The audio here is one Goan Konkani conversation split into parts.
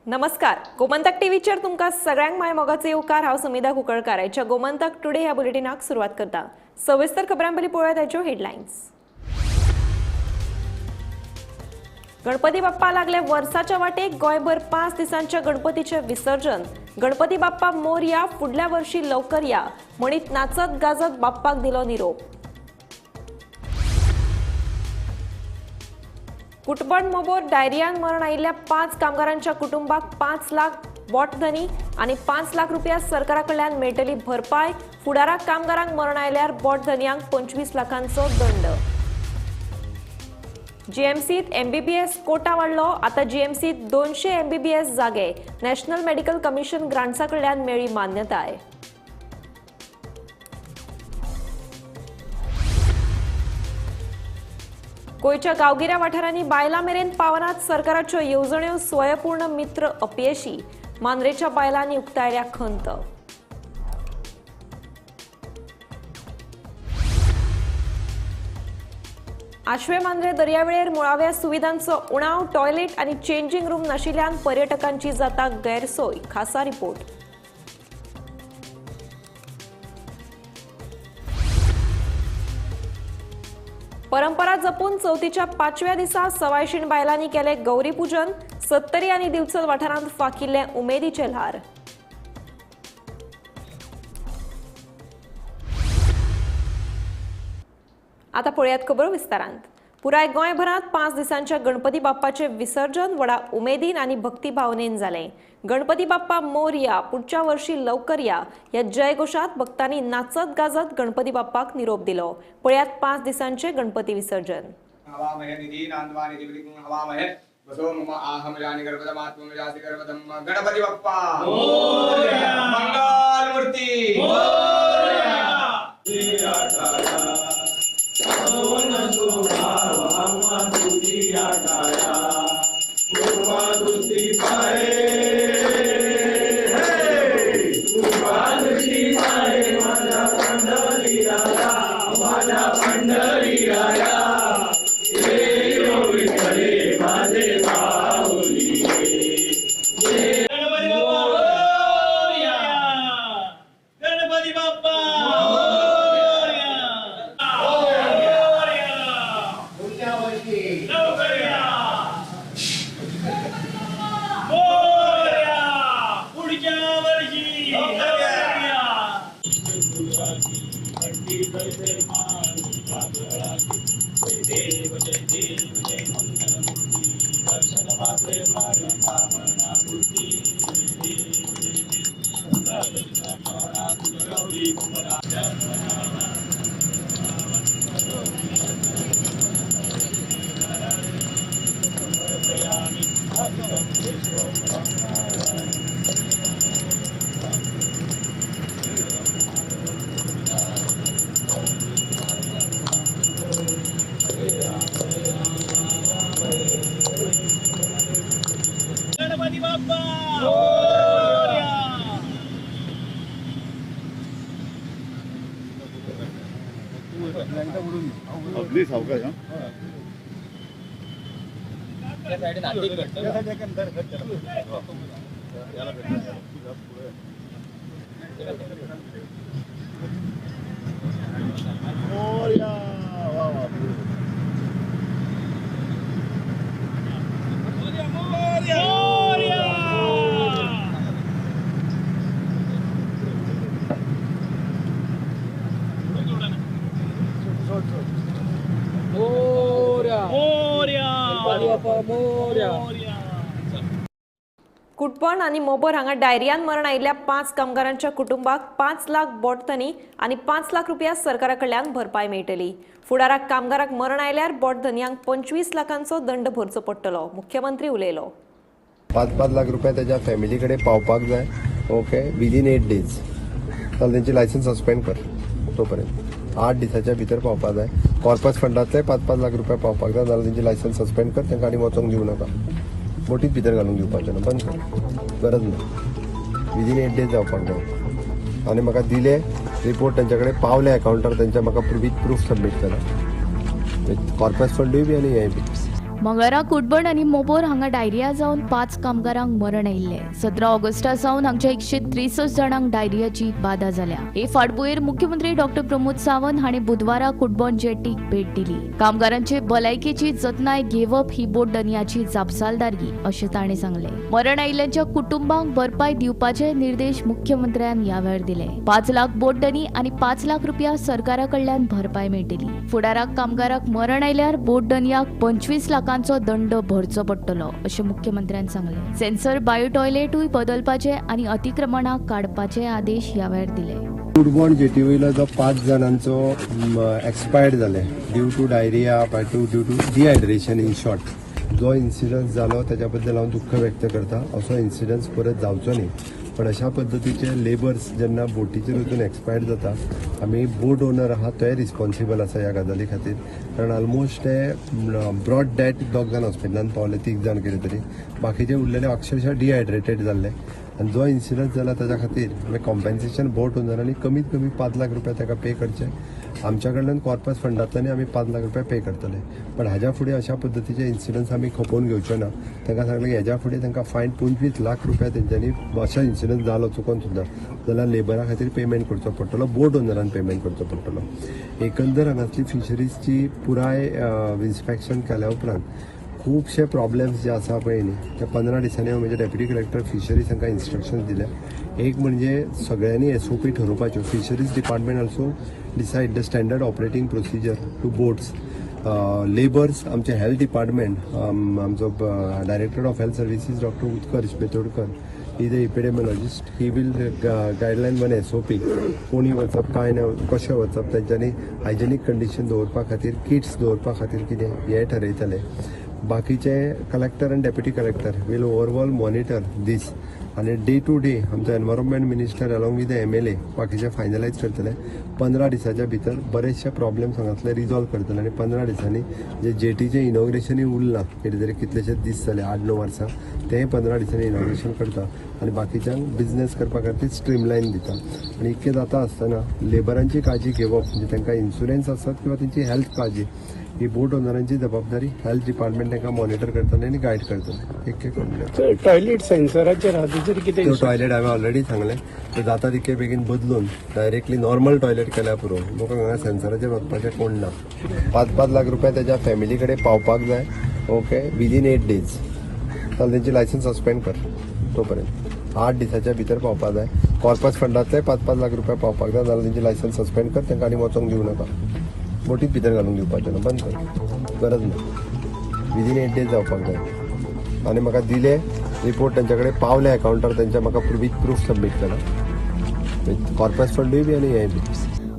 नमस्कार, गोमंतक टीव्हीचेर तुमकां सगळ्यांक my मोगाचो येवकार. हांव समिधा कुंकळकार. आयच्या गोमंतक टुडे ह्या बुलेटिनाक सुरवात करता. सविस्तर खबरां पयलीं पळोवया ताच्यो हेडलायन्स. गणपती बाप्पा लागले वर्साच्या वाटेक. गोंयभर 5 दिसांच्या गणपतीचें विसर्जन. गणपती बाप्पा मोरया, फुडल्या वर्षी लवकर या म्हणीत नाचत गाजत बाप्पाक दिलो निरोप. कुटबण मोबोर डायरियान मरण आयिल्ल्या 5 कामगारांच्या कुटुंबाक 5 लाख बोटधनी आनी 5 लाख रुपया सरकारा कडल्यान मेळटली भरपाय. फुडाराक कामगारांक मरण आयल्यार बोटधनयांक 25 लाखांचो दंड. जीएमसीत एमबीबीएस कोटा वाडलो. आता जीएमसीत 200 एमबीबीएस जागे. नॅशनल मेडिकल कमिशन ग्रांट्सा कडल्यान मेळ्ळी मान्यताय. गोंयच्या गांवगिऱ्या वाठारांनी बायलां मेरेन पावनात सरकाराच्यो येवजण्यो. स्वयंपूर्ण मित्र अपयशी. मांद्रेच्या बायलांनी उक्तायल्या खंत. आश्वे मांद्रे दर्यावेळेर मुळाव्या सुविधांचो उणाव. टॉयलेट आनी चेंजिंग रूम नाशिल्ल्यान पर्यटकांची जाता गैरसोय. खासा रिपोर्ट. परंपरा जपून चवथीच्या 5व्या दिसा सवायशीण बायलांनी केले गौरी पूजन. सत्तरी आनी दिवचल वाठारांत फाकिल्ले उमेदीचे ल्हार. आता पळयात खबर विस्तारांत. पुराय गोंयभरांत 5 दिसांच्या गणपती बाप्पाचे विसर्जन व्हडा उमेदीन आनी भक्तिभावनेन जालें. गणपती बाप्पा मोरया, पुढच्या वर्षी लवकर या ह्या जयघोषात भक्तांनी नाचत गाजत गणपती बाप्पाक निरोप दिलो. पळयात 5 दिसांचे गणपती विसर्जन. गणपती बाप्पा मंगलमूर्ती. अगदी सावकाश. कुटबण आनी मोबोर हांगा डायरियान मरण आयिल्ल्या 5 कामगारांच्या कुटुंबाक 5 लाख बोटधनी आनी 5 लाख रुपया सरकारा कडल्यान भरपाय मेळटली. फुडाराक कामगाराक मरण आयल्यार बोटधनयांक 25 लाखांचो दंड भरचो पडटलो. मुख्यमंत्री उलयलो. 5-5 लाख रुपया त्याच्या फॅमिली कडेन पावपाक जाय. ओके, विदीन 8 डेज जाल्यार तेंची लायसन्स सस्पेंड कर. तोपर्यंत 8 दिसाच्या भितर पावपाक जाय. कॉर्पस फंडांतले 5-5 लाख रुपया पावपाक जाय. जाल्यार तेंची लायसन्स सस्पेंड कर. तांकां आनी वचोंक दिवं नाका. बोटीत भितर घालूंक दिवपाचें ना. बंद कर, गरज ना. विदीन 8 डेज जावपाक जाय. आनी म्हाका दिले रिपोर्ट तेंच्या कडेन पावले अकावंटार तेंच्या म्हाका विथ प्रूफ सबमीट करा. कॉर्पस फंडूय बी आनी हेंय बी. मंगळारा कुटबण आनी मोबोर हांगा डायरिया जावन 5 कामगारांक मरण आयिल्लें. 17 ऑगस्टा सावन हांगच्या 163 जाणांक डायरियाची बादा जाल्या. हे फाटभुंयेर मुख्यमंत्री डॉक्टर प्रमोद सावंत हांणी बुधवारा कुटबण जेटीक भेट दिली. कामगारांचे भलायकेची जतनाय घेवप ही बोट धनयाची जापसालदारकी अशें ताणें सांगलें. मरण आयिल्ल्यांच्या कुटुंबांक भरपाय दिवपाचे निर्देश मुख्यमंत्र्यान ह्या वेळार दिले. 5 लाख बोट धनी आनी 5 लाख रुपया सरकारा कडल्यान भरपाय मेळटली. फुडाराक कामगाराक मरण आयल्यार बोट धनयाक 25 लाखांचो दंड भरचो पडटलो अशें मुख्यमंत्र्यान सांगलें. सेन्सर बायो टॉयलेटूय बदलपाचे आनी अतिक्रमणां काडपाचे आदेश ह्या वेळार दिले. कुडबोण जेटी वयलो जो 5 जाणांचो एक्सपायर्ड जाले due to diarrhoea due to dehydration, in short जो इन्सिडन्स जालो ताच्या बद्दल हांव दुख्ख व्यक्त करता. असो इन्सिडन्स परत जावचो न्ही, पण अशा पद्दतीचे लेबर्स जेन्ना बोटीचेर वचून एक्सपायर्ड जाता, आमी बोट ओनर आहा तोय रिस्पॉन्सिबल आसा ह्या गजाली खातीर, कारण ऑलमोस्ट ते ब्रॉड डेड 2 जाण हॉस्पिटलान पावले, 3 जाण कितें तरी, बाकीचे उरलेले अक्षरशः डिहायड्रेटेड जाल्ले. आनी जो इन्सिडन्स जाला ताच्या खातीर आमी कॉम्पेन्सेशन बोट ओनरांनी कमीत कमी 5 लाख रुपया ताका पे करचे. आमच्या कडल्यान कॉर्पस फंडांतल्यान आमी 5 लाख रुपया पे करतले, पण हाज्या फुडें अशा पद्दतीचे इन्सिडन्स आमी खपोवन घेवचे ना. तांकां सांगलें की हेज्या फुडें तांकां फायन 25 लाख रुपया तेंच्यांनी अशा इन्सिडन्स जालो चुकोन सुद्दां जाल्यार लेबरा खातीर पेमेंट करचो पडटलो, बोट ओनरान पेमेंट करचो पडटलो. एकंदर हांगासली फिशरीजची पुराय इन्स्पेक्शन केल्या उपरांत खुबशे प्रॉब्लेम्स जे आसा पळय न्ही, ते 15 दिसांनी हांव म्हजे डेप्युटी कलेक्टर फिशरीज हांकां इन्स्ट्रक्शन्स दिल्या. एक म्हणजे सगळ्यांनी SOP ठरोवपाच्यो. Fisheries department also decide the standard operating procedure to boats, labours, आमचे हेल्थ डिपार्टमेंट, आमचो director of health services doctor Utkarsh Betodkar is a epidemiologist, he will guideline one SOP, कोणी वचप काय ना कशें वचप, तेंच्यांनी हायजेनीक कंडिशन दवरपा खातीर किट्स दवरपा खातीर कितें हें ठरयतले. बाकीचे कलेक्टर आनी deputy collector will overall monitor this आनी डे टू डे आमचो environment minister along with the MLA बाकीचे फायनलायज करतले. 15 दिसाच्या भितर बरेचशे प्रॉब्लेम्स हांगासले रिजॉल्व करतले आनी 15 दिसांनी जे जेटीचें इनॉग्रेशनूय उरलां कितें तरी कितलेशेच दीस जाले 8-9 वर्सां, तेंय 15 दिसांनी इनॉग्रेशन करता आनी बाकीच्यांक बिजनेस करपा खातीर स्ट्रीमलायन दिता. आनी इतकें जाता आसतना लेबरांची काळजी घेवप म्हणजे तांकां इन्शुरन्स आसत किंवा तेंची हेल्थ काळजी ही बोट ओनरांची जबाबदारी. हेल्थ डिपार्टमेंट तांकां मॉनिटर करतले आनी गायड करतले. एक एक टॉयलेट सेन्सराचेर आहा तेचेर कितें? टॉयलेट हांवें ऑलरेडी सांगलें, ते जाता तितके बेगीन बदलून डायरेक्टली नॉर्मल टॉयलेट केल्यार पुरो. लोकांक हांगा सेन्सराचेर वचपाचें कोण ना. 5-5 लाख रुपया ताच्या फॅमिली कडेन पावपाक जाय. ओके, विदीन 8 डेज जाल्यार तेंची लायसन्स सस्पेंड कर. तोपर्यंत 8 दिसाच्या भितर पावपाक जाय. कॉर्पस फंडांतले 5-5 लाख रुपया पावपाक जाय, जाल्यार तेंची लायसन्स सस्पेंड कर. तांकां आनी वचोंक दिवं नाका, बोटीत भितर घालूंक दिवपाचें ना, बंद कर, गरज ना. विदीन 8 डेज जावपाक जाय. आनी म्हाका दिले रिपोर्ट तेंच्या कडेन पावले अकावंटार तेंच्या, म्हाका विथ प्रूफ सबमीट करा, कॉर्पस फंडूय बी आनी हेंय बी.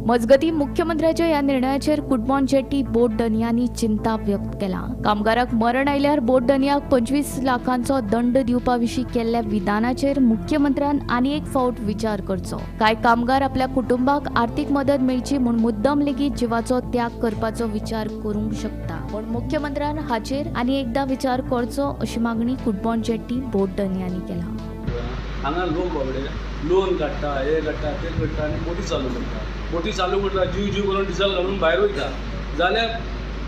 मजगती मुख्यमंत्र्याच्या ह्या निर्णयाचेर कुडबोण जेटी बोट धनयांनी चिंता व्यक्त केला. कामगाराक मरण आयल्यार बोट धनयाक 25 लाखांचो दंड दिवपा विशीं केल्ल्या विधानाचेर मुख्यमंत्र्यान आनी एक फावट विचार करचो. कांय कामगार आपल्या कुटुंबाक आर्थिक मदत मेळची म्हूण मुद्दम लेगीत जिवाचो त्याग करपाचो विचार करूंक शकता, पूण मुख्यमंत्र्यान हाचेर आनी एकदा विचार करचो अशी मागणी कुडबोण जेटी बोट धनयांनी केला. हांगा लोक बाबडे लोन काडटा, हे काडटा, ते काडटा आनी बोटी चालू करता. बोटी चालू करता, जीव जीव करून डिजल घालून भायर वयता. जाल्यार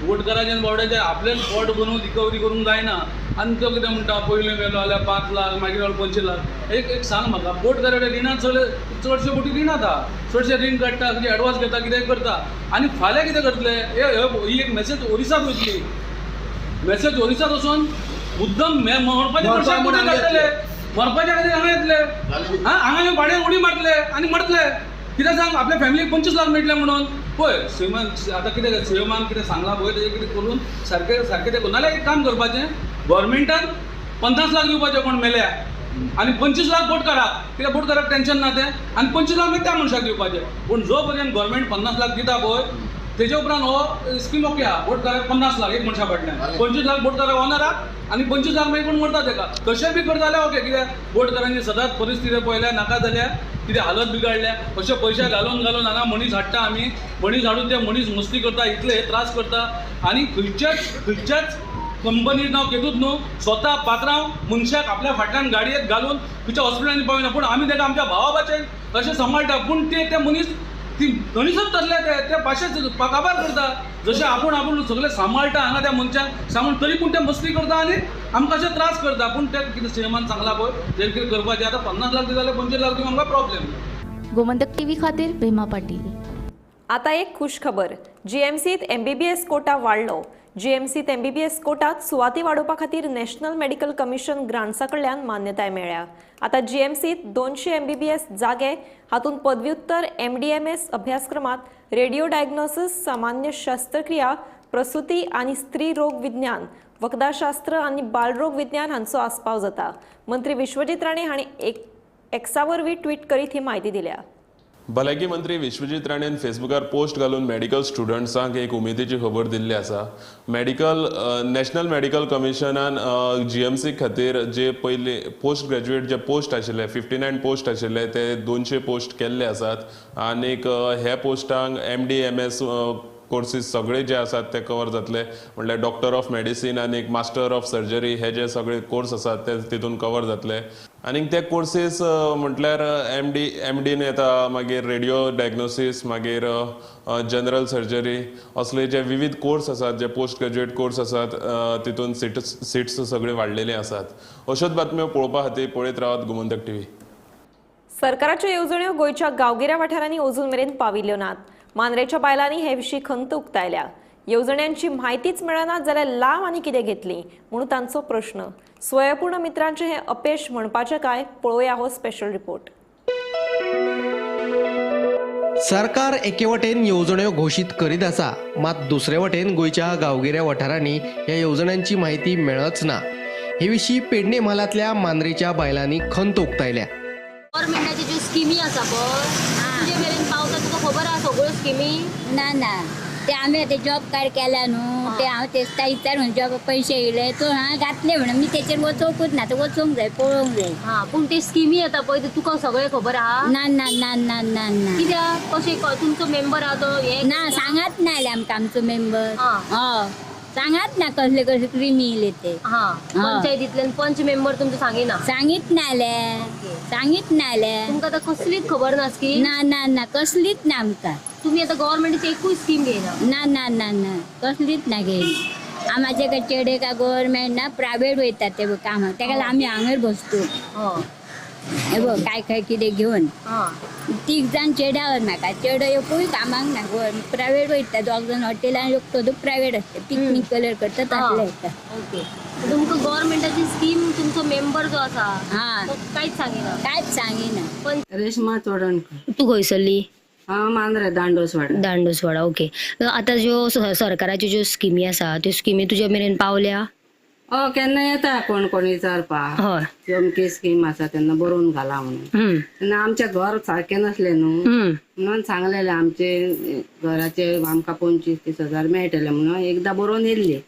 बोटकाराच्यान बाबड्याचें आपल्यान पोट भरून रिकवरी करूंक जायना. आनी तो कितें म्हणटा, पयलीं मेलो जाल्यार 5 लाख, मागीर 25 लाख. एक एक सांग म्हाका, बोटकारा कडेन रिणां चडशे बोटी रिणां आहा, चडशे रीण काडटा, कितें एडवान्स घेता, कितें करता आनी फाल्यां कितें करतले? ही एक मॅसेज ओरिसाक वयतली, मॅसेज ओरिसाक वचून मुद्दम मरपाचे मनशाक बोटी काडटले, मरपाच्या खातीर हांगा येतले, हांगा येवन भाड्यान उडी मारतले आनी मरतले. कितें सांग, आपल्या फॅमिलीक 25 लाख मेळटले म्हणून. पळय सीएमान आतां कितें, सीएमान कितें सांगलां पळय, तेजें कितें करून सारकें सारकें तें करून. नाल्यार एक काम करपाचें, गोवोरमेंटान 50 लाख दिवपाचें कोण मेल्या आनी 25 लाख बोटकाराक, कित्याक बोटकाराक टेंशन ना तें, आनी 25 लाख मागीर त्या मनशाक दिवपाचें. पूण जो पर्यंत गोवोरमेंट 50 लाख दिता पळय तेजे उपरांत हो स्कीम ओके आहा. बोटकाराक 50 लाख एक मनशा फाटल्यान, 25 लाख बोटकाराक ऑनराक आनी 25 लाख मागीर कोण मरता तेका. तशें बी करता जाल्यार ओके, कित्याक बोटकारांची सदांच परिस्थिती पळयल्या नाका जाल्यार कितें हालत बिगाडल्या. अशे पयशे घालून घालून हांगा मनीस हाडटा आमी, मनीस हाडून ते मनीस मस्ती करता, इतले हे त्रास करता. आनी खंयच्याच खंयच्याच कंपनी नांव घेतूच न्हू, स्वता पात्रांव मनशाक आपल्या फाटल्यान गाडयेत घालून खंयच्या हॉस्पिटलांनी पावयना, पूण आमी ताका आमच्या भावा भाशेन अशें सांबाळटा. पूण ते मनीस ती गणिसत धरल्या ते त्या भाशेच काबार करता जशें आपूण आपूण सगळें सांबाळटा हांगा त्या मनशांक सांगून तरी पूण ते मस्ती करता आनी आमकां अशें त्रास करता. पूण ते कितें सीएमान सांगलां पळय तें कितें करपाचें आतां 50 लाख दिता जाल्यार 25 लाख दिवंक आमकां प्रॉब्लेम. गोमंतक टीव्ही खातीर भीमा पाटील. आता एक खुश खबर, जीएमसीत एमबीबीएस कोटा वाडलो. जीएमसीत एमबीबीएस कोटात सुवाती वाडोवपा खातीर नॅशनल मेडिकल कमिशन ग्रांट्सा कडल्यान मान्यताय मेळ्ळ्या. आतां जीएमसीत 200 एमबीबीएस जागे, हातूंत पदव्युत्तर एमडीएमएस अभ्यासक्रमात रेडिओ डायग्नोसिस, सामान्य शस्त्रक्रिया, प्रसूती आनी स्त्री रोग विज्ञान, वखदाशास्त्र आनी बालरोग विज्ञान हांचो आस्पाव जाता. मंत्री विश्वजीत राणे हांणी एक्सा वरवीं ट्वीट करीत ही म्हायती दिल्या. भलायकी मंत्री विश्वजीत राणेन फेसबुकार पोस्ट घालून मेडिकल स्टुडंट्सांक एक उमेदीची खबर दिल्ली आसा. मेडिकल नॅशनल मेडिकल कमिशनान जीएमसी खातीर जे पयली पोस्ट ग्रॅज्युएट जे पोस्ट आशिल्ले 59 पोस्ट आशिल्ले ते 200 पोस्ट केल्ले आसात आनीक हे पोस्टांक MD MS courses सगळे जे आसात ते कवर जातले. म्हणल्यार डॉक्टर ऑफ मेडिसीन आनी मास्टर ऑफ सर्जरी हे जे सगळे कोर्स आसात ते तितून कवर जातले. आनीक ते कोर्सीस म्हटल्यार एमडीन येता, मागीर रेडिओ डायग्नोसीस, मागीर जनरल सर्जरी, असले जे विविध कोर्स आसात, जे पोस्ट ग्रॅज्युएट कोर्स आसात तितून सिट्स सगळे वाडलेले आसात. अश्योच बातम्यो पळोवपा खातीर पळयत रावात गोमंतक टीव्ही. सरकाराच्यो येवजण्यो गोंयच्या गांवगिऱ्या वाठारांनी अजून मेरेन पाविल्ल्यो नात. मांद्रेच्या बायलांनी हे विशीं खंत उक्तायल्या. येवजण्यांची म्हायतीच मेळना जाल्यार लाव आनी कितें घेतली म्हणून तांचो प्रश्न. स्वयंपूर्ण मित्रांचें हें अपेश म्हणपाचें काय, पळोवया हो स्पेशल रिपोर्ट. सरकार एके वटेन येवजण्यो घोशीत करीत आसा, मात दुसरे वटेन गोंयच्या गांवगिऱ्या वाठारांनी ह्या येवजण्यांची म्हायती मेळच ना. हे विशीं पेडणे म्हालांतल्या मांद्रेच्या बायलांनी खंत उक्तायल्या. गव्हर्मेंटाच्यो ज्यो स्किमी आसा पळय तुजे मेरेन पावता, तुका खबर आसा सगळ्यो स्किमी? ना ना, ते आमी आतां जॉब कार्ड केला न्हू, ते हांव तेस्ता विचारून जॉब पयशे येयले तो हांव घातले म्हणून मी तेचेर वचोंकूच ना, वचोंक जाय, पळोवंक जाय. हां, पूण ते स्किमी येता पळय ते तुका सगळें खबर आहा? ना ना ना ना ना ना. कित्याक कशें तुमचो मेंबर आहा तो हे ना सांगात ना आले आमकां आमचो मेंबर. हय, सांगात ना कसले कसले क्रिमी येयले ते. हां, पंचायतींतल्यान पंच मेंबर तुमचो सांगिना? सांगीत ना आले, सांगीत ना आले. तुमकां आतां कसलीच खबर ना स्कीम? ना ना ना, कसलीच ना आमकां. तुम्ही आता गव्हर्मेंटाची एकूय स्कीम घेयना? ना ना ना ना, कसलीच ना घेयना. आमचे का चेडे का गव्हर्मेंट ना प्रायवेट वयतात ते कामाक, तेका आमी हांगर बसतो. हे बघ काय काय कितें घेवन तीग जाण चेड्यावर म्हाका चेडो एकूय कामाक ना, प्रायवेट वयता. दोग जाण हॉटेलान एकटो तो प्रायवेट आसता, पिकनीक कलर करता तसले येता. ओके, तुमकां गव्हर्मेंटाची स्कीम तुमचो मेंबर जो आसा तो कांयच सांगिना? कांयच सांगिना. पण रेश्मा चोडणकर. तूं खंयसरली? हांव मांद्रे, दांडोसवाडा. दांडोसवाडा, ओके. आतां ज्यो सरकाराच्यो ज्यो स्किमी आसा त्यो स्किमी तुज्या मेरेन पावल्या? हय, केन्ना येता कोण कोण विचारपाक. हय, अमकी स्कीम आसा तेन्ना बरोवन घाला म्हणून. तेन्ना आमचें घर सारकें नासलें न्हू म्हणून सांगलेलें आमचे घराचे आमकां 25-30 हजार मेळटले म्हणून एकदां बरोवन येयल्ली.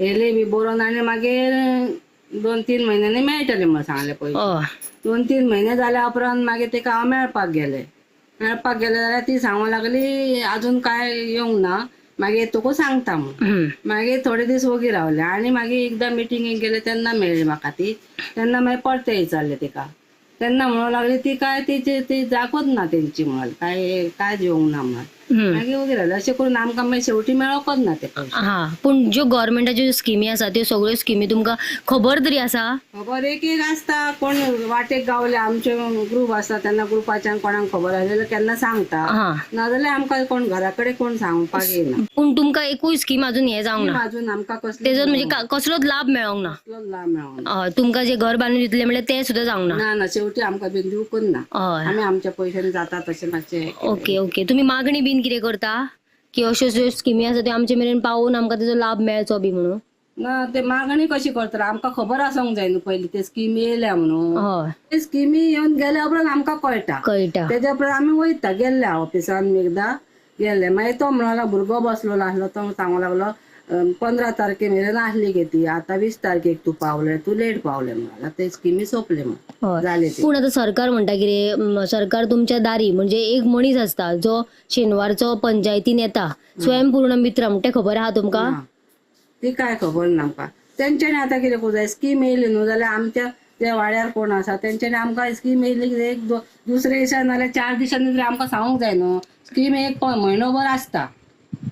येयली बी बरोवन आनी मागीर 2-3 म्हयन्यांनी मेळटले म्हणून सांगलें पयशे. 2-3 म्हयने जाल्या उपरांत मागीर तेका हांव मेळपाक गेलें. मेळपाक गेलें जाल्यार ती सांगूंक लागली अजून काय येवंक ना, मागीर तुका सांगता म्हणून. मागीर थोडे दीस वोगी रावले आनी मागीर एकदां मिटिंगेक गेले तेन्ना मेळ्ळी म्हाका ती. तेन्ना मागीर परतें विचारलें तिका, तेन्ना म्हणूंक लागली ती काय तिची ती जागूच ना तेंची म्हणून, काय कांयच येवंक ना म्हणून. मागीर वोगी रावले. अशें करून आमकां मागीर शेवटी मेळोकच ना ते पयशे. हां, पूण ज्यो गव्हर्मेंटाच्यो ज्यो स्किमी आसा त्यो सगळ्यो स्किमी तुमकां खबर तरी आसा? खबर एक एक आसता, कोण वाटेक गावले आमचे ग्रूप आसता तेन्ना ग्रुपाच्यान कोणाक खबर आसलें जाल्यार केन्ना सांगता, नाजाल्यार आमकां कोण घरा कडेन कोण सांगपाक येना. पूण तुमकां एकूय स्कीम अजून हें जावंक ना? अजून आमकां कसली तेजो म्हणजे कसलोच लाभ मेळोंक ना? कसलोच लाभ मेळोंक ना. तुमकां जे घर बांदून दितले म्हणल्यार तें सुद्दां जावंक ना? ना ना, शेवटी आमकां बीन दिवंकच ना, आमी आमच्या पयशांनी जाता तशें मातशें. Okay okay. तुमी मागणी बीन कितें करता की अश्यो ज्यो स्किमी आसा त्यो आमचे मेरेन पावोवन आमकां तेजो लाभ मेळचो बी म्हणून? ना, ते मागणी कशी करतले आमकां खबर आसूंक जाय न्हू पयलीं ते स्किमी येयल्या म्हणून. ते स्किमी येवन गेल्या उपरांत आमकां कळटा, कळटा. तेज्या उपरांत आमी वयता. गेल्ले ऑफिसान एकदां गेल्ले, मागीर तो म्हणूंक लागलो भुरगो बसलेलो आसलो तो सांगूंक लागलो 15 तारखे मेरेन आसली गे ती, आतां 20 तारखेक तूं पावले, तूं लेट पावले म्हणून. ते स्किमी सोंपले म्हणून जाले. पूण आतां सरकार म्हणटा कितें, सरकार तुमच्या दारी म्हणजे एक मनीस आसता जो शेनवारचो पंचायतीन येता, स्वयंपूर्ण मित्र म्हणटा, खबर आहा तुमकां? ती काय खबर ना आमकां. तेंच्यांनी आतां कितें करूं जाय, स्कीम येयली न्हू जाल्यार आमच्या ते वाड्यार कोण आसा तेंच्यांनी आमकां स्कीम येयली एक दुसरे दिसा नाल्यार 4 दिसांनी तरी आमकां सांगूंक जाय न्हू. स्कीम एक म्हयनोभर आसता,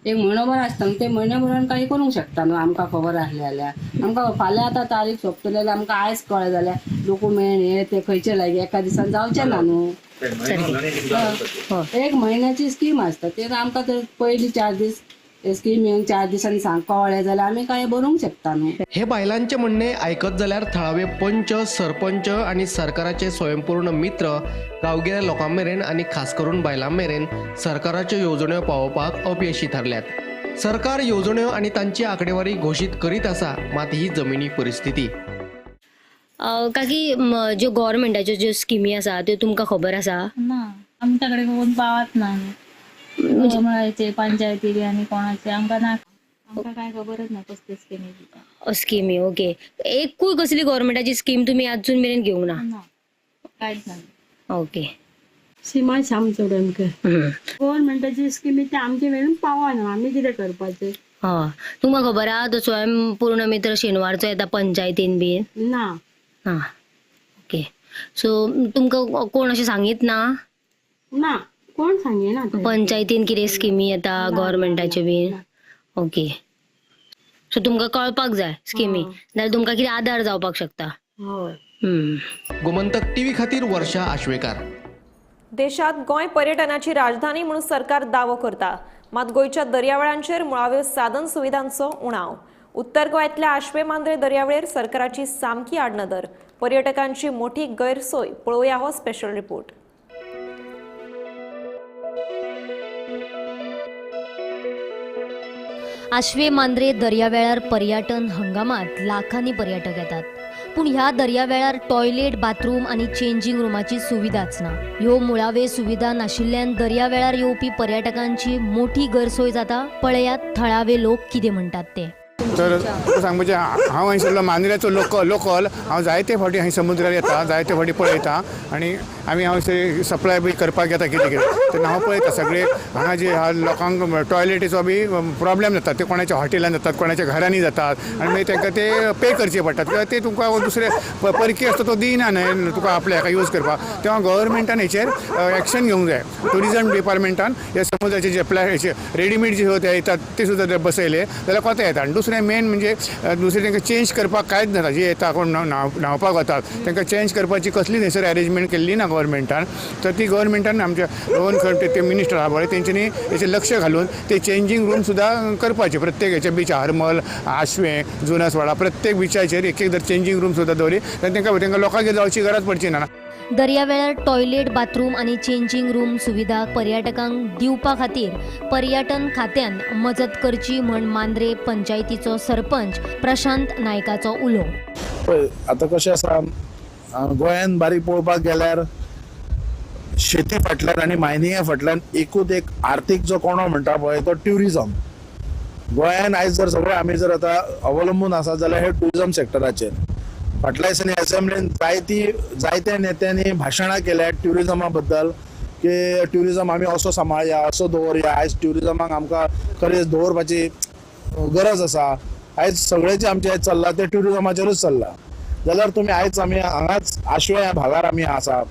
एक म्हयनोभर आसता न्हू, ते म्हयनोभरान कांय करूंक शकता न्हू. आमकां खबर आसलें जाल्यार आमकां फाल्यां आतां तारीख सोंपतली जाल्यार आमकां आयज कळ्ळें जाल्यार डॉक्युमेंट हे ते खंयचे लागीं एका दिसान जावचें ना न्हू. एक म्हयन्याची स्कीम आसता, ते आमकां तर पयलीं 4 दीस स्कीम येवन 4 दिसांनी सांग कळ्ळें जाल्यार आमी कांय बरोवंक शकता न्हू. हे बायलांचे म्हणणे आयकत जाल्यार थळावे पंच, सरपंच आनी सरकाराचे स्वयंपूर्ण मित्र गांवगिऱ्या लोकां मेरेन आनी खास करून बायलां मेरेन सरकाराच्यो येवजण्यो पावोवपाक अपयशी थारल्यात. सरकार येवजण्यो आनी तांची आंकडेवारी घोशीत करीत आसा, मात ही जमिनी परिस्थिती. काकी, ज्यो गव्हर्मेंटाच्यो ज्यो स्किमी आसा त्यो तुमकां खबर आसा? ना, आमच्या कडेन कोण पावत ना न्ही, पंचायती आनी कोणाचे आमकां ना, आमकां काय खबरच ना कसली स्किमी. स्किमी ओके, एकूय कसली गव्हर्मेंटाची स्कीम तुमी अजून मेरेन घेवंक ना? कांयच ना. ओके. सीमा श्याम चोडणकर. गव्हर्मेंटाची स्किमी ते आमचे मेरेन पावना, आमी कितें करपाचें? हय, तुमकां खबर आहा तो स्वयंपूर्ण मित्र शेनवारचो येता पंचायतीन बीन? ना. हां, ओके. सो तुमकां कोण अशें सांगीत ना? ना, कोण सांगिना. पंचायतीन कितें स्किमी येता गव्हर्मेंटाच्यो बीन? ओके, सो तुमकां कळपाक जाय स्किमी, नाल्यार तुमकां कितें आदार जावपाक शकता. हय. गोमंतक टीव्ही खातीर वर्षा आश्वेकार. देशात गोंय पर्यटनाची राजधानी म्हणून सरकार दावो करता, मात गोंयच्या दर्यावेळांचेर मुळाव्यो साधन सुविधांचो उणाव. उत्तर गोंयांतल्या आश्वे मांद्रे दर्यावेळेर सरकाराची सामकी आडनदर, पर्यटकांची मोठी गैरसोय. पळोवया हो स्पेशल रिपोर्ट. आश्वे मांद्रे दर्यावेळार पर्यटन हंगामात लाखांनी पर्यटक येतात, पूण ह्या दर्यावेळार टॉयलेट, बाथरूम आनी चेंजींग रुमाची सुविधाच ना. ह्यो मुळावे सुविधा नाशिल्ल्यान दर्यावेळार येवपी पर्यटकांची मोठी गैरसोय जाता. पळयात थळावे लोक कितें म्हणटात ते. तर तुका सांगपाचें, हांव हांगासरलो मांद्र्याचो लोकल, हांव जायते फावटी हांगा समुद्रार येता, जायते फावटी पळयता आनी आमी हांव सप्लाय बी करपाक येता कितें कितें, तेन्ना हांव पळयता सगळे हांगा जे लोकांक टॉयलेटीचो बी प्रॉब्लेम जाता, ते कोणाच्या हॉटेलान जातात, कोणाच्या घरांनी जातात आनी मागीर तांकां ते पे करचे पडटात किंवा ते तुमकां दुसरे परकी आसता तो दिना न्हय तुका आपल्या हाका यूज करपाक. तेन्ना गव्हर्मेंटान हेचेर एक्शन घेवंक जाय. ट्युरिजम डिपार्टमेंटान हे समुद्राचे जे रेडीमेड जे ते येतात ते सुद्दां बसयले जाल्यार कोता येता. आनी दुसरें मेन म्हणजे दुसरें तांकां चेंज करपाक कांयच नाता, जे येता कोण न्हांवपाक वतात तांकां चेंज करपाची कसली थंयसर अरेंजमेंट केल्ली ना गव्हर्मेंटान. तर ती गव्हर्मेंटान आमच्या रोहन खंवटे ते मिनिस्टर आहा पळय तेंच्यांनी हेचेर लक्ष घालून ते चेंजींग रूम सुद्दां करपाचे प्रत्येक हेच्या बिचार, हरमल, आश्वें, जुनासवाडा प्रत्येक बिचाचेर एक एक जर चेंजींग रूम सुद्दां दवरली जाल्यार तांकां लोकांक जावची गरज पडची ना. दर्यावेळार टॉयलेट, बाथरूम आनी चेंजींग रूम सुविधा पर्यटकांक दिवपा खातीर पर्यटन खात्यान मजत करची म्हण मांद्रे पंचायतीचो सरपंच प्रशांत नायकाचो उलो. पळय आतां कशें आसा, गोंयान बारीक पळोवपाक गेल्यार शेती फाटल्यान आनी मायनिंगा फाटल्यान एकूच एक आर्थीक जो कोणो म्हणटा पळय तो ट्युरिजम. गोंयान आयज जर सगळे आमी जर आतां अवलंबून आसा जाल्यार हे ट्युरिजम सेक्टराचेर. फाटल्या दिसांनी असेंब्लीन जायत्या नेत्यांनी भाशणां केल्या ट्युरिजमा बद्दल की ट्युरिजम आमी असो सांबाळया, असो दवरया, आयज ट्युरिजमाक आमकां खरेंच दवरपाची गरज आसा. आयज सगळें जें आमचें चल्लां तें ट्युरिजमाचेरूच चल्लां. जाल्यार तुमी आयज आमी हांगाच आश्वे ह्या भागार आमी आसा,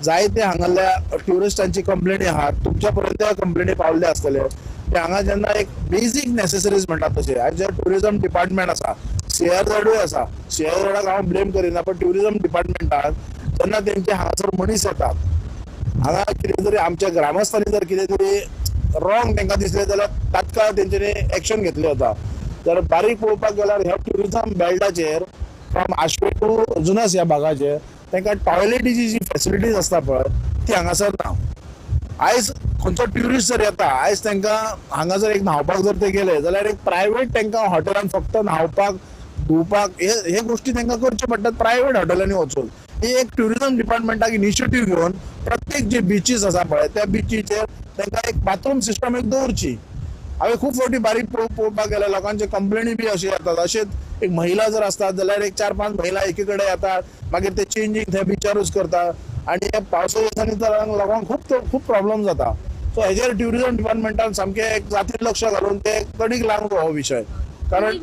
जायते हांगासरल्या ट्युरिस्टांची कंप्लेनी आहात, तुमच्या पर्यंत कंप्लेनी पावल्ले आसतले की हांगा जेन्ना एक बेजीक नेसेसरीज म्हणटा तशें आयज जे ट्युरिजम डिपार्टमेंट आसा, सीआरझेडूय आसा, सीआरझेडाक हांव ब्लेम करिना, पण ट्युरिजम डिपार्टमेंटान जेन्ना तेंचे हांगासर मनीस येतात, हांगा कितें तरी आमच्या ग्रामस्थांनी जर कितें तरी रॉंग तांकां दिसलें जाल्यार तात्काळ तेंच्यांनी एक्शन घेतलें वता. तर बारीक पळोवपाक गेल्यार ह्या tourism बेल्टाचेर from Ashwem two Junas ह्या भागाचेर तांकां टॉयलेटीची जी फेसिलिटीज आसता पळय ती हांगासर ना. आयज खंयचो ट्युरिस्ट जर येता, आयज तांकां हांगा जर एक न्हांवपाक जर ते गेले जाल्यार एक प्रायवेट तांकां हॉटेलान फक्त न्हांवपाक धुवपाक हे गोष्टी तांकां करच्यो पडटात प्रायवेट हॉटेलांनी वचून. ही एक ट्युरिजम डिपार्टमेंटाक इनिशिएटीव घेवन प्रत्येक जे बिचीस आसा पळय त्या बिचीचेर तांकां एक बाथरूम सिस्टम एक दवरची. हांवें खूब फावटी बारीक पळोवपाक गेल्यार लोकांचे कंप्लेनी बी अशे येतात, अशेंच एक महिला जर आसतात जाल्यार एक 4-5 महिला एकी कडेन येतात, मागीर ते चेंजींग थंय बिचारूच करता आनी हे पावसा दिसांनी तर लोकांक खूब प्रॉब्लम जाता. सो हेजेर ट्युरिजम डिपार्टमेंटान सामकें एक जातीन लक्ष घालून ते तडीक लागूंक हो विशय. कारण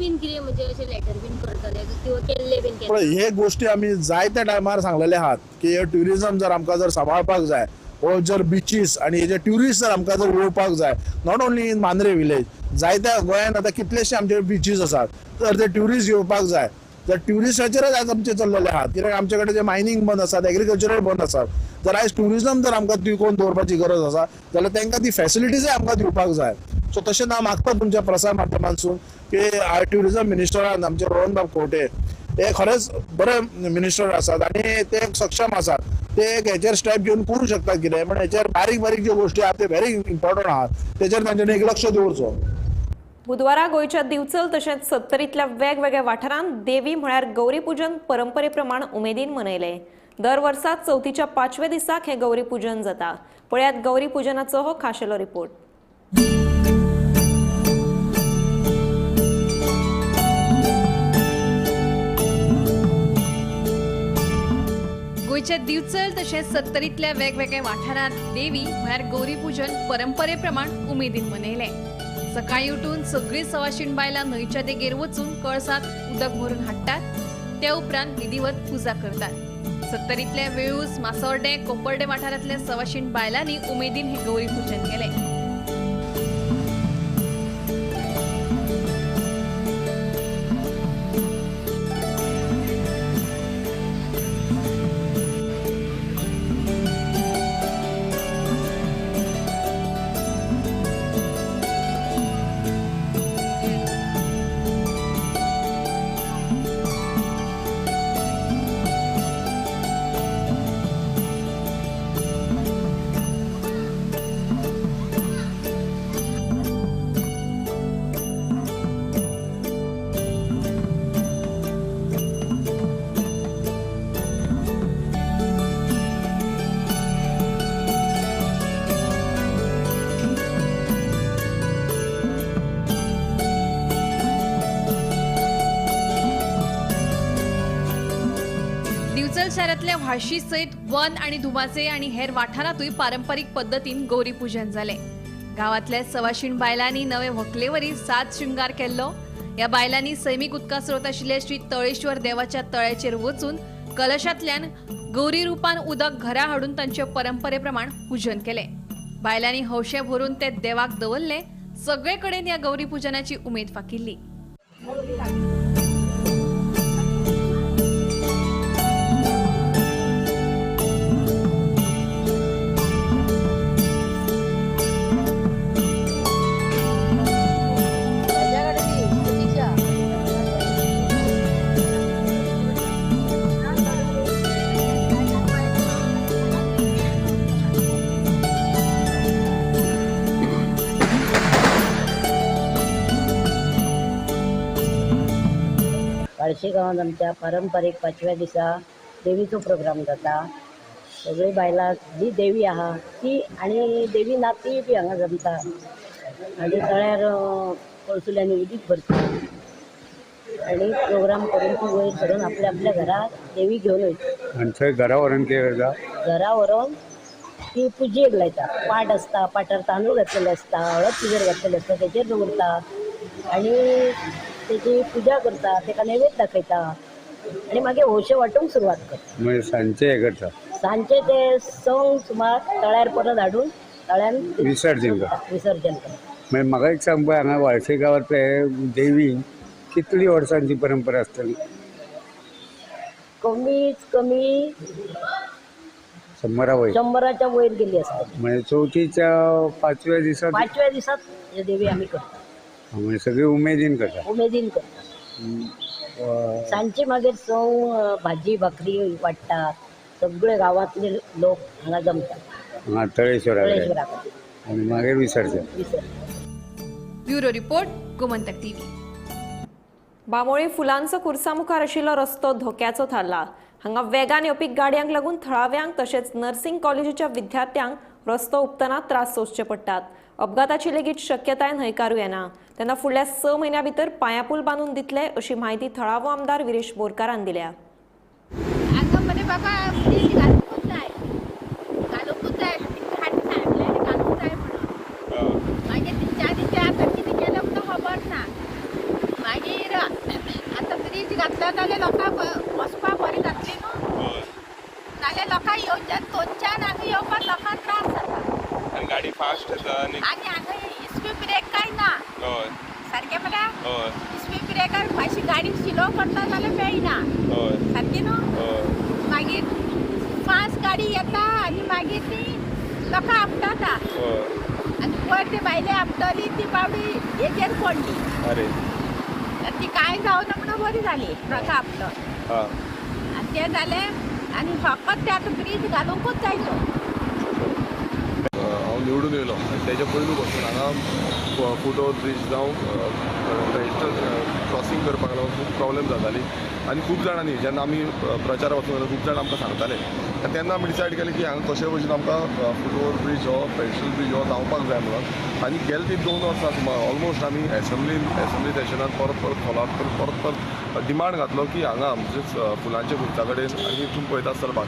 हे गोष्टी आमी जायत्या टायमार सांगलेले आहात की हे ट्युरिजम जर आमकां जर सांबाळपाक जाय वो जर बिचीस आनी हे जे ट्युरिस्ट जर आमकां जर येवपाक जाय, not only in Mandrem village, जायत्या गोंयांत आतां कितलेशे आमचे बिचीस आसात, तर ते ट्युरिस्ट येवपाक जाय. जर ट्युरिस्टाचेरच आयज आमचे चल्लेले आहात, कित्याक आमचे कडेन जे मायनींग बंद आसात, एग्रीकल्चरल बंद आसात, जर आयज ट्युरिजम जर आमकां तिगोवन दवरपाची गरज आसा जाल्यार तांकां ती फॅसिलिटीजय आमकां दिवपाक जाय. सो तशें हांव मागता तुमच्या प्रसार माध्यमांतसून की ट्युरिजम मिनिस्टरान आमचे रोहनबाब खंवटे हे खरेंच बरे मिनिस्टर आसात आनी ते सक्षम आसात, ते एक हेचेर स्टेप घेवन करूं शकतात कितें, पण हेचेर बारीक बारीक ज्यो गोश्टी आहात ते व्हेरी इम्पॉर्टंट आहात, तेचेर तांच्यांनी एक लक्ष दवरचो. बुधवारा गोंयच्या दिवचल तशेंच सत्तरींतल्या वेगवेगळ्या वाठारांत देवी म्हळ्यार गौरी पूजन परंपरे प्रमाण उमेदीन मनयलें. दर वर्सा चवथीच्या पांचव्या दिसाक हें गौरी पूजन जाता. पळयात गौरी पूजनाचो हो खाशेलो रिपोर्ट. गोंयच्या दिवचल तशेंच सत्तरींतल्या वेगवेगळ्या वाठारांत देवी म्हळ्यार गौरी पूजन परंपरे प्रमाण उमेदीन मनयलें. सकाळी उठून सगळीं सवाशीण बायलां न्हंयच्या देगेर वचून कळसांत उदक भरून हाडटात, त्या उपरांत विधिवत पुजा करतात. सत्तरींतल्या वेळूस, मासोर्डे, कोपर्डे वाठारांतल्या सवाशीण बायलांनी उमेदीन हें गौरी पूजन केलें. दिवचल शारांतल्या व्हाळशी सयत वन आनी धुमाचे आनी हेर वाठारांतूय पारंपरीक पद्दतीन गौरी पूजन जालें. गांवांतल्या सवाशीण बायलांनी नवे व्हंकलेवरी साज शृंगार केल्लो. ह्या बायलांनी सैमीक उदका स्रोत आशिल्ल्या श्री तळेश्वर देवाच्या तळ्याचेर वचून कलशांतल्यान गौरी रुपान उदक घरा हाडून तांचे परंपरे प्रमाण पूजन केलें. बायलांनी हौशे भरून ते देवाक दवरले. सगळे कडेन ह्या गौरी पूजनाची उमेद फाकिल्ली. बार्शी गांवांत आमच्या पारंपारीक पांचव्या दिसा देवीचो प्रोग्राम जाता. सगळीं बायलां जी देवी आहा ती आनी देवी ना ती बी हांगा जमता आनी तळ्यार कळसुल्यांनी उदीक भरता आनी प्रोग्राम करून ती वयर सरून आपल्या आपल्या घरा देवी घेवन वयता. आनी थंय घरा व्हरून कितें करता? घरा व्हरून ती पुजेक लायता. पाट आसता, पाटार तांदूळ घातलेले आसता, हळद तिजेर घातलेले आसता, तेचेर दवरता आनी तेची पुजा करता, तेका नैवेद्य दाखयता आनी मागीर हौशे वांटूंक सुरवात करता. मागीर सांजचे हें करता? सांजचे ते संक सुमार तळ्यार परत हाडून तळ्यान विसर्जन करता. विसर्जन करता. मागीर म्हाका एक सांग पळय, हांगा वाळशे गांवांतले देवी कितली वर्सांची परंपरा आसतली? कमीत कमी 100 वयर, 100च्या वयर गेली आसतली. म्हणजे चवथीच्या पांचव्या दिसा, पांचव्या दिसात देवी आमी करता. म्हणजे सगळी उमेदीन करता? उमेदीन करता. सांजचे मागीर सव भाजी भाकरी वाडटात, सगळे गांवांतले लोक हांगा जमतात तळेश्वरा आनी मागीर विसर्जन. Bureau report, Gomantak TV. Bambolim फुलांचो कुर्सा मुखार आशिल्लो रस्तो धोक्याचो थारला. हांगा वेगान येवपी गाडयांक लागून थळाव्यांक तशेंच नर्सिंग कॉलेजीच्या विद्यार्थ्यांक रस्तो हुपतना त्रास सोंसचे पडटात. अपघाताची लेगीत शक्यताय न्हयकारू येना. तेन्ना फुडल्या 6 म्हयन्यां भितर पांयापूल बांदून दितले अशी म्हायती थळावो आमदार विरेश बोरकारान दिल्या. घातलो जाल्यार लोकांक वचपाक बरें जातलें न्हू. नाल्यार लोकांक येवच्यान थंयच्यान हांगा येवपाक लोकांक त्रास जाता. आनी गाडी फास्ट येता आनी हांगा स्पीड ब्रेक काय ना. हय सारकें म्हळ्यार हय स्पीड ब्रेकार मातशी गाडी स्लो करता जाल्यार मेळना. हय सारकें न्हू. हय मागीर फास्ट गाडी येता आनी मागीर ती लोकांक आपटता. हय आनी पयर ती बायले आपटली ती बावडी हेजेर पडली. अरे ती कांय जावना म्हणून बरी जाली ट्रका आपटो. आनी तें जालें आनी फकत ते आतां ब्रीज घालुंकूच जाय तो. हांव निवडून येयलो आनी तेज्या पयलू पासून हांगा फूट ओवर ब्रीज जावं रजिस्टर क्रॉसींग करपाक लागून खूब प्रॉब्लेम जाताली आनी खूब जाणांनी जेन्ना आमी प्रचार वचून जाल्यार खूब जाण आमकां सांगताले आनी तेन्ना आमी डिसायड केलें की हांगा कशें भशेन आमकां फूट ओवर ब्रीज हो पेडेस्ट्रियल ब्रीज हो जावपाक जाय म्हणून. आनी गेले ती 2 वर्सां सुमार ऑलमोस्ट आमी एसेंब्ली सेशनान परत परत फॉलोअप करून परत परत डिमांड घातलो की हांगा म्हणजेच फुलांच्या खुर्चा कडेन आनी तुमी पळयता आसतलो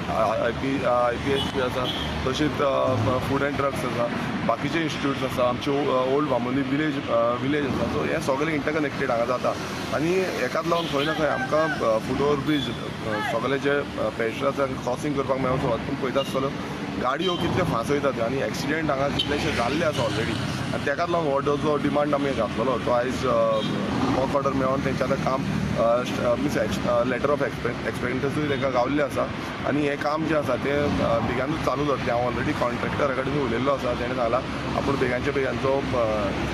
I P H P आसा, तशीच फूड एंड ड्रग्स आसा, बाकीचे इन्स्टिट्यूट्स आसा, आमचे ओल्ड बांबोली विलेज आसा. सो हें सगळें इंटरकनेक्टेड हांगा जाता आनी हेकाच लागून खंय ना खंय आमकां फूट ओवर ब्रीज सगळे जे पेडेस्ट्रियल आसा क्रॉसींग करपाक मेळोंक सोदता. तुमी पळयता आसतलो गाडयो कितल्यो फास्ट वयतात आनी एक्सिडेंट हांगा कितलेशे जाल्ले आसा ऑलरेडी. आनी तेकाच लागून हो जो डिमांड आमी घातलेलो तो आयज वर्क ऑर्डर मेळोन तेंचें आतां काम मिन्स लेटर ऑफ एक्सपेक्टन्सूय तांकां गावल्लें आसा आनी हें काम जें आसा तें बेगानूच चालू जातलें. हांव ऑलरेडी कॉन्ट्रॅक्टरा कडेन उलयल्लो आसा, तेणें सांगलां आपूण बेगांच्या बेगांचो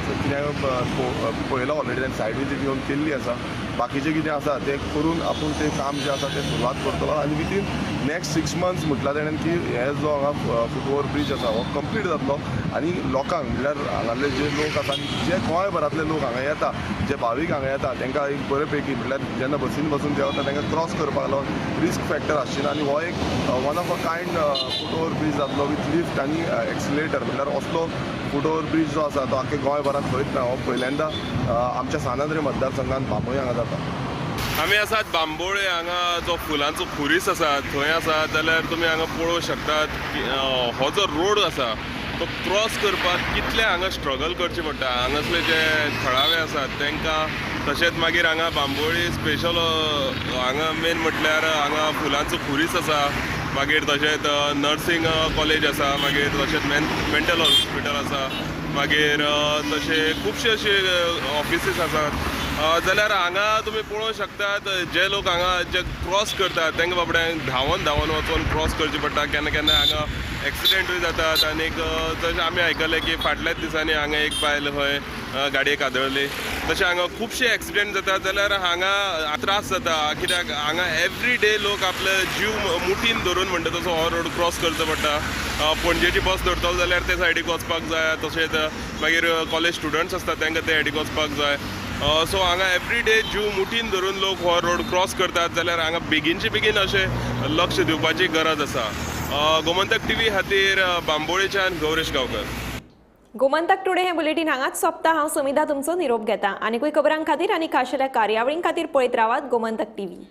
कितें पळयलो ऑलरेडी, तेणें सायड विजीट येवन केल्ली आसा. बाकीचें कितें आसा तें करून आपूण तें काम जें आसा तें सुरवात करतलो आनी विदीन नेक्स्ट 6 मंथ्स म्हटलां तेणें की हे जो हांगा फूट ओवर ब्रीज आसा हो कंप्लीट जातलो आनी लोकांक म्हणल्यार हांगासले जे लोक आसा आनी जे गोंयभरांतले लोक हांगा येता, जे भावीक हांगा येता तांकां एक बरे पैकी म्हणल्यार जेन्ना बसीन बसून देंवता तांकां क्रॉस करपाक लागून रिस्क फॅक्टर आसची ना आनी हो एक one of a kind foot over bridge जातलो विथ लिफ्ट आनी एक्सिलेटर. म्हणल्यार असलो फूट ओवर ब्रीज जो आसा तो आख्खे गोंयभरांत खंयच ना, हो पयल्यांदा आमच्या सान आंद्रे मतदारसंघात बांबोळी हांगा जाता. आमी आसात बांबोळे हांगा जो फुलांचो खुरीस आसा थंय आसा. जाल्यार तुमी हांगा पळोवंक शकतात की हो जो रोड आसा तो क्रॉस करपाक कितले हांगा स्ट्रगल करचें पडटा हांगासले जे थळावे आसात तांकां. तशेंच मागीर हांगा बांबोळी स्पेशल हांगा मेन म्हटल्यार हांगा फुलांचो खुरीस आसा, मागीर तशेंच नर्सिंग कॉलेज आसा, मागीर तशेंच मेंटल हॉस्पिटल आसा, मागीर तशें खुबशे अशे ऑफिसीस आसात. जाल्यार हांगा तुमी पळोवंक शकतात जे लोक हांगा जे क्रॉस करतात तांकां बाबड्यांक धांवन धांवन वचून क्रॉस करचें पडटा. केन्ना केन्ना हांगा एक्सिडेंटूय जातात आनीक जशें आमी आयकलें की फाटल्याच दिसांनी हांगा एक बायल खंय गाडयेक आदळ्ळी. तशें हांगा खुबशे एक्सिडेंट जातात. जाल्यार हांगा त्रास जाता कित्याक हांगा एवरी डे लोक आपले जीव मुठीन धरून म्हणटा तसो हो रोड क्रॉस करचो पडटा. पणजेची बस धरतलो जाल्यार ते सायडीक वचपाक जाय, तशेंच मागीर कॉलेज स्टुडंट्स आसतात तांकां ते सायडीक वचपाक जाय. सो हांगा एवरी डे जीव मुठीन धरून लोक हो रोड क्रॉस करतात. जाल्यार हांगा बेगीनचे बेगीन अशें लक्ष दिवपाची गरज आसा. गोमंतक टीव्ही खातीर बांबोळेच्यान गौरेश गांवकर. गोमंतक टुडे हे बुलेटीन हांगाच सोंपता. हांव समिधा तुमचो निरोप घेता. आनीकूय खबरां खातीर आनी खाशेल्या कार्यावळीं खातीर पळयत रावात गोमंतक टीव्ही.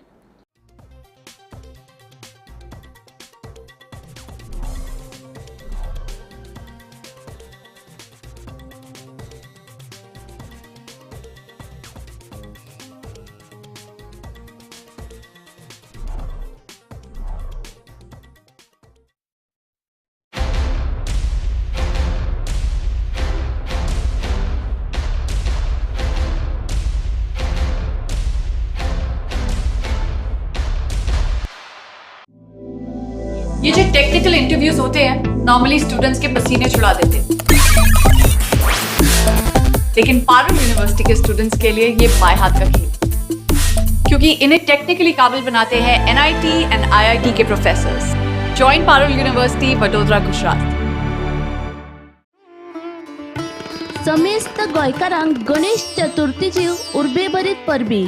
ये जो टेक्निकल इंटरव्यूज होते हैं नॉर्मली स्टूडेंट्स के पसीने छुड़ा देते हैं, लेकिन Parul university K students K लिए ये बाएं हाथ का खेल, क्योंकि इन्हें टेक्निकली काबिल बनाते हैं NIT and IIT K professors. Join Parul university, Vadodara, Gujarat. समेस्त गोंयकारांक गणेश चतुर्थीची उर्बेभरीत परबी.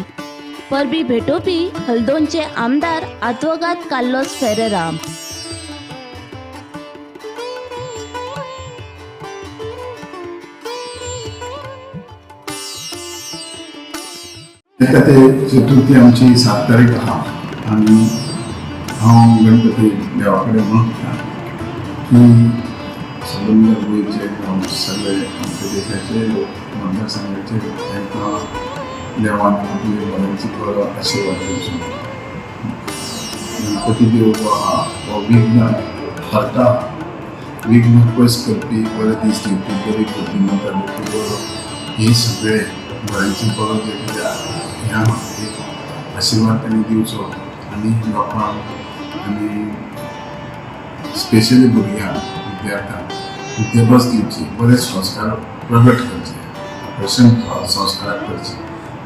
परबी भेटोवपी हल्दोणचे आमदार आदवोगाद कार्लोस फेरेरा. येता ते चतुर्थी आमची 7 तारीख आहा आनी हांव गणपती देवा कडेन मागता की सबंद गोंयचे सगळे आमच्या देशाचे लोक, मतदारसंघाचे लोक तांकां देवान आपले बऱ्याची बरो आशिर्वाद दिवचो. गणपती देव जो आहा हो विघ्न हरता, विघ्न पयस करपी, बरे दीस दिवपी, बरी बुद्धिमत्ता दिवपी, बरो हे सगळे बऱ्याचे बरो जे कितें ह्या एक आशिर्वाद तांणी दिवचो आनी लोकांक आनी स्पेशली भुरग्यांक, विद्यार्थ्यांक विद्याभ्यास दिवची, बरे संस्कार प्रगट करचे, आकर्शण संस्काराक करचे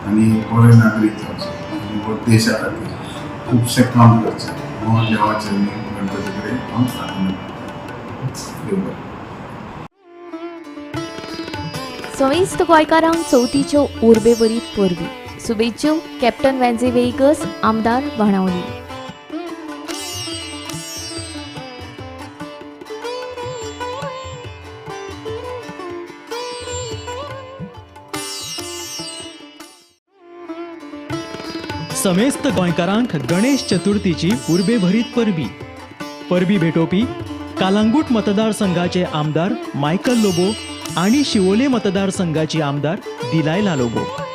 आनी बरे नागरीक जावचे आनी देशा खातीर खुबशें काम करचें म्हणून देवाचे गणपती कडेन हांव प्रार्थना करतां. देव बरें. समेस्त गोंयकारांक चवथीच्यो उर्बेभरीत परबी. शुभेच्छो कॅप्टन वेन्झी वेगस, आमदार बाणावली. समेस्त गोंयकारांक गणेश चतुर्थीची उर्बेभरीत परबी. परबी भेटोवपी कालांगूट मतदारसंघाचे आमदार मायकल लोबो आणि शिवोले मतदारसंघाची आमदार दिलायला लोबो.